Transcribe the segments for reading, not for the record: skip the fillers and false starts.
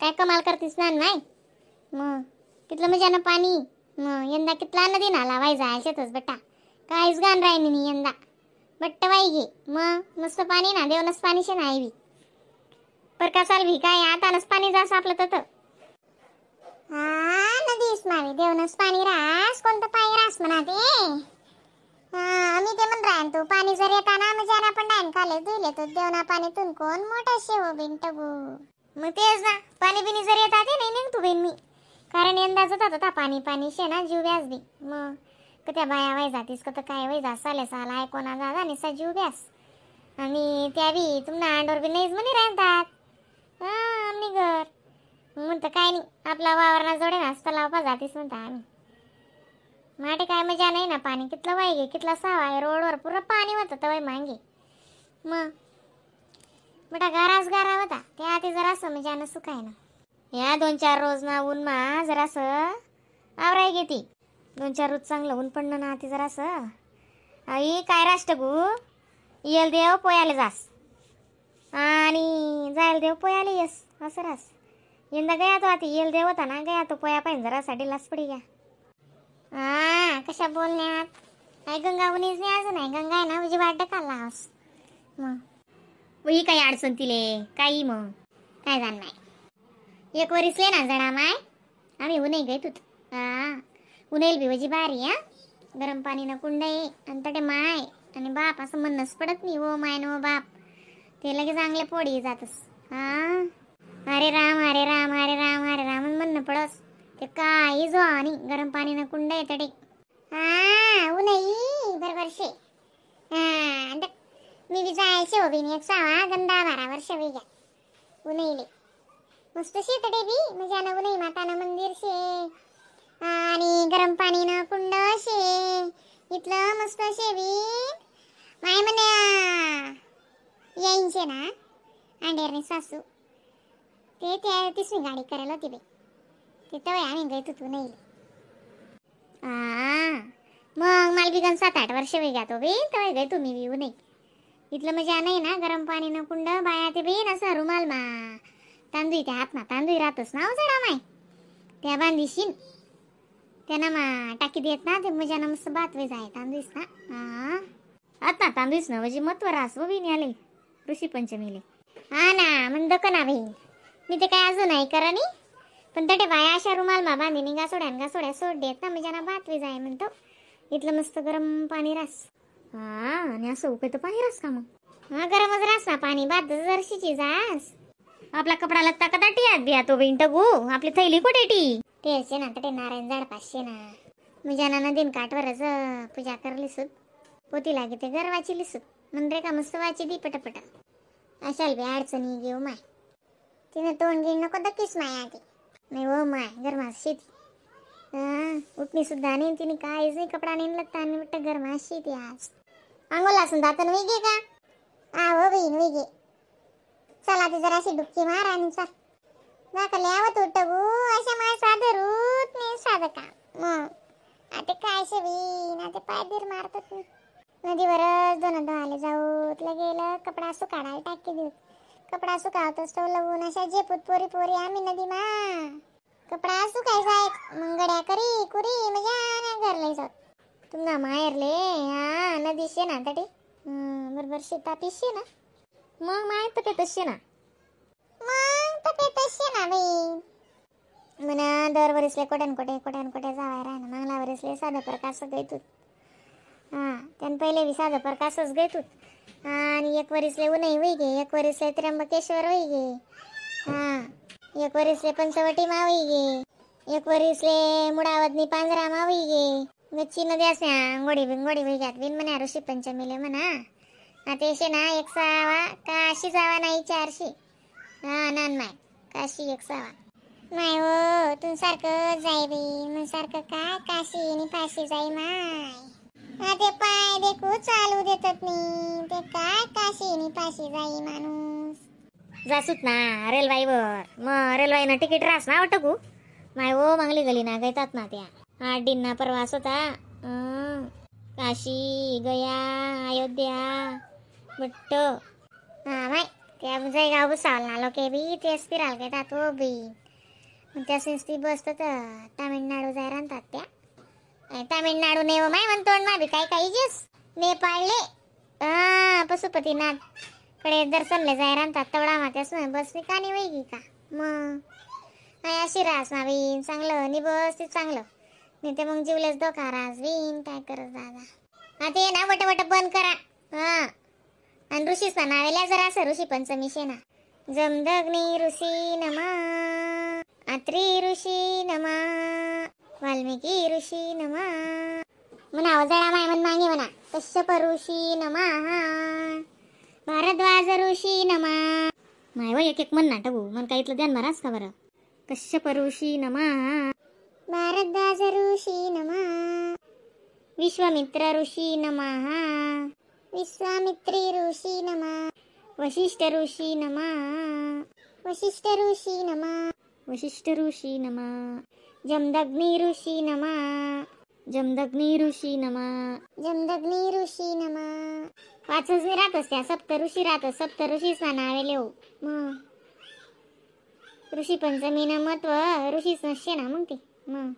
काय कमाल करतीस ना माय. मग कितलं मजानं पाणी. मग यंदा कितला नदी नाला वाई जायला शेतच बट्टा काहीच गाण राहिनी नाही यंदा बट्ट वाई घे. मग मस्त पाणी ना देवनच पाणी शे नाही बी पर का चाल भी काय आतानच पाणी जास आपलं तत. हा नदीस मावी देवनच पाणी रास कोणतं पाणी रास म्हणा ते. हा आम्ही ते म्हण राहन तू पाणी जर येताना मजाना पण डायन खाले धुले तो देवना पाणीतून कोण मोठा शेव बिन टगू. मग तेच ना पाणी बिनी जर येतात ते नाही निघतो बहीण मी कारण यंदा जात होता पाणी पाणी शे ना जीव व्यास बी. मग कत्या बाया वाय जातीस कत काय वय जा साले साला आहे कोणा जादा निसा जीव व्यास आणि त्या बी तुम्हाला अंडोर बी नाहीच म्हणे राहतात. हा आम्ही घर म्हणतं काय नाही आपला वावरणा जोडे ना तलाव पा जातीस म्हणता आम्ही. माटे काय मजा नाही ना पाणी कितलं वाय गे कितला सावा आहे रोडवर पुरं पाणी होतं तवय मांगे. मग मोठा गाराच गारा होता त्या ते जरासं मजानं सुखाय ना या 2-4 रोज ना ऊन मा जरासं आवराय घेती 2-4 रोज चांगलं ऊन पडलं ना ते जरासं. आई काय राष्ट्र गु येल देव पोयाले जास आणि जायला देव पोयाले येस असं रास. यंदा गया तो आता येल देव होता ना गया तो पोया पाहिजे जरासा डिलास पडी गया. हा कशा बोलण्यात काय गंगा उनीच नाही अजून आहे गंगा आहे ना उजी वाट ढकालला हास. मग ही काही अडचण तिले काही मग काय जाण नाही एक वरीसले ना जडा माय आम्ही उन्हे गई तू. हा उन्हेल बी वजी बारी हा गरम पाणी ना कुंड आहे आणि तटे माय आणि बाप असं म्हणणंच पडत नाही ओ my न ओ बाप ते लगेच चांगले पोडी जातस. हा हरे राम हरे राम हरे राम हरे राम म्हणणं पडस ते काही जो आणि गरम पाणी ना कुंड आहे तटे. हा उन्हाई बरोबर शे. हा मी बी जायचे हो बिन एक सावा गंदा 12 वर्ष वेग्या उन्हाईले मस्त शेतडे बी म्हणजे ना उन्हाई माताना मंदिर शे आणि गरम पाणी ना कुंड शे इथलं मस्त शे बी माय म्हणे येईन ना अंडेरने सासू ते त्या तिसरी गाडी करायला होती बाई तिथं वय आम्ही गयत होतो नाही. हा मग मला बी गण 7-8 वर्ष वेग्या तो बी तवय गय तुम्ही बी नाही इथलं मजा नाही ना गरम पाणी ना कुंड बाया ते बी ना रुमाल मा तांदूळ त्या हात ना तांदूळ राहतच ना जरा माय त्या बांधीशीन त्यांना मा टाकी देत ना ते मजा ना मस्त बात वे जाय तांदूळीस ना. हा आता तांदूळीस ना म्हणजे महत्व रास व बी आले ऋषी पंचमीले. हा ना म्हण दक ना बहीण मी ते काय अजून नाही करा नी पण तटे बाया अशा रुमाल मा बांधिनी गासोड्या गासोड्या सोड देत ना मजा ना भात वे जाय म्हणतो इथलं मस्त गरम पाणी रास. हा आणि असं उकळतं पाणी रास का मग. हा गरमच रास ना पाणी भात जरशीची जास आपला कपडा लत्ता कदा टियात बिया तो बहीण टगू आपली थैली कुठे टी तेच ना तटे नारायण झाड पाचशे ना म्हणजे ना नदीन काठवरच पूजा करली सुद पोती लागे ते घर वाचिली सुद म्हण रे का मस्त वाची दी पटापटा अशाल बी अडचणी घेऊ माय तिनं तोंड घेऊन नको दकीस माय आधी नाही हो माय गरमास शेती. हा उठणी सुद्धा नाही तिने काहीच नाही कपडा नाही लत्ता आणि वाटतं गरमास शेती आज अंघोला असून दातन वेगे का. हा हो बहीण वेगे चला ते जराशी डुबकी मार आणि चल दाखले आव तू टगू अशा माय साधं रूत नाही साधं काम. मग आता काय शेवीन आता पाय धीर मारतात मी नदीवरच दोन आले जाऊ गेलं कपडा सुकाडायला टाकी देऊ कपडा सुकावतच तो लवून अशा झेपूत पोरी पोरी आम्ही नदी मा कपडा सुकायचा एक मग गड्या करी कुरी म्हणजे घरला जाऊ तुम्हाला माहेरले. हा नदी शे ना तटी बरोबर शेतापी शे ना मग माय तर ते तसे ना मग तर ते तसे ना बाई म्हणा दर वरीसले कोट्यान कोटे कोट्यान कोटे जावाय राहणं मागला वरीसले साधं प्रकाश गयतूत. हा त्यानं पहिले बी साधं प्रकाशच गयतूत आणि एक वरीसले उन्हाई वही गे एक वरीसले त्र्यंबकेश्वर वही गे. हा एक वरीसले पंचवटी मा वही गे एक वरीसले मुडावदनी पांजरा मा वही गे गच्ची नदी असल्या आंघोळी बिंगोडी वही घ्यात बिन म्हणा ऋषी पंचमीले म्हणा. आता येशे ना एक सहावा काशी जावा नाही 400. हा नान माय काशी एक सहावा नाही हो तुम सारखं जाई बाई मग सारखं काय काशी आणि फाशी जाई माय. हा ते पाय देखू चालू देतात नाही ते काय काशी आणि फाशी जाई माणूस जासूत ना रेल्वाईवर मग रेल्वाईनं तिकीट रास ना वाटकू माय हो मागली गली ना गयतात ना त्या 8 दिन ना प्रवास होता. काशी गया अयोध्या बट्ट. हा माय त्या जयगाव भुसावल ना लोके बी तेच फिरायला घेतात हो बी. त्यासून ती बस तर तामिळनाडू जाय राहतात त्या. तामिळनाडू नाही हो माय म्हणतो मा बी काय काही जेस नेपाळले हा पशुपतीनाथ कडे दर्शनले जाय राहतात तवडा मा त्यास बस मी का नाही वेगी का मग अशी रास ना बीन चांगलं नि बस ते चांगलं नाही ते मग जीवलेच धोका रास बीन काय करत दादा. आता ये ना वट वट बंद करा. हा आणि ऋषीच ना नावेल्या जरा असं ऋषी पंचमी शे ना. जमदग्नी ऋषी नमा, अत्री ऋषी नमा, वाल्मिकी ऋषी नमा म्हणा जळा माय म्हण मागे म्हणा. कश्यप ऋषी नमा, भारद्वाज ऋषी नमा. माय व एक एक म्हण ना टाकू मन काय इथलं ध्यान मारास का बरं. कश्यप ऋषी नमा, भारद्वाज ऋषी नमा, विश्वामित्र ऋषी नमा, विश्वामित्री ऋषी नमा, वशिष्ठ ऋषी नमा, वशिष्ठ ऋषी नमा, वशिष्ठ ऋषी नमा, जमदग्नी ऋषी नमा, जमदग्नी ऋषी नमा, जमदग्नी ऋषी नमा. पाचच नाही राहतच त्या सप्त ऋषी राहत सप्त ऋषीच ना नावे लिहू मग ऋषी पंचमीनं महत्व ऋषीच नसशे ना मग ते मग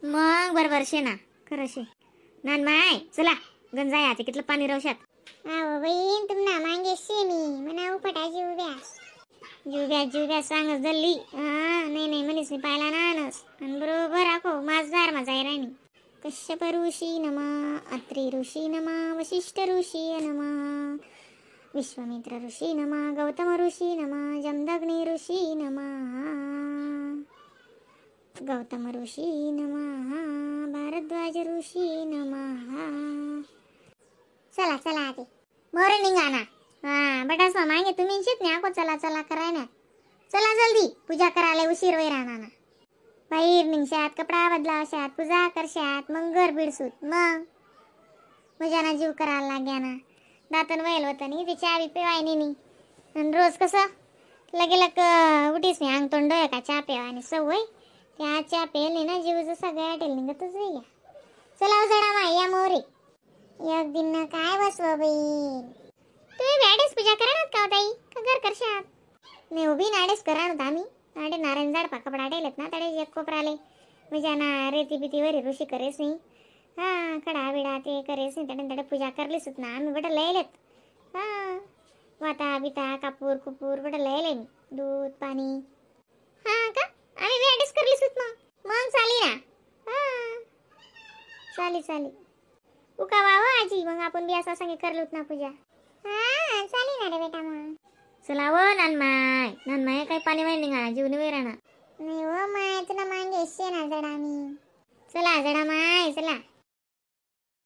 मग बरोबर शे ना खरं शे. नान माय चला गंजाय आता कितलं पाणी रवशात. आहो बहीण तुमना मागे शे मी म्हणा उपटा जीव व्यास जीव व्यास जीव व्यास सांगच दल्ली. हा नाही नाही म्हणीस मी पाहिला ना आणस आणि बरोबर आखो माझदार माझा राणी. कश्यप ऋषी नमा, अत्री ऋषी नमा, वशिष्ठ ऋषी नमा, विश्वामित्र ऋषी नमा, गौतम ऋषी नमा, जमदग्नी ऋषी नमा, गौतम ऋषी नमा, भारद्वाज ऋषी नमा. चला चला आते मोर निघा ना. हा बटास मागे तुम्ही शेत नाही आको चला चला कराय ना. चला जल्दी पूजा करायला उशीर वय राहणार ना. बाहेर निघशात कपडा बदलावशात पूजा करशात मग घर बिडसूत मग मजाना जीव करायला लाग्या ना. दातन वयल होतं नी ते चहा बी पेवाय नी आणि रोज कसं लगे लग उठीच नाही अंग तोंड का चहा पेवा सवय त्या चहा पेल ना जीव जसा गया निघतच नाही. चला जडा माय या मोरे एक दिन ना काय बसव बहीण. तुम्ही बॅडेच पूजा करा का ताई का घर करशात? नाही उभी नाडेच करा ना आम्ही नाडे नारायण झाड पा कपडा डेलेत ना तडे एक कोपराले म्हणजे ना रेती बिती वरी ऋषी करेस नाही. हा कडा बिडा ते करेस नाही तडे तडे पूजा करलीच ना आम्ही बट लयलेत. हा वाता बिता कापूर कुपूर बट लयले मी दूध पाणी. हा का आम्ही बॅडेच करलीच मग मग चाली ना. हा चाली चाली उका वाव आजी मग आपण बी असा संगे करलोत ना पूजा. हा चाली ना रे बेटा मग. चला व नानमाय नानमाय काय पाणी वाणी निघा जीवन वेळ राहणार नाही हो माय तुला मागे शे ना जडा मी. चला जडा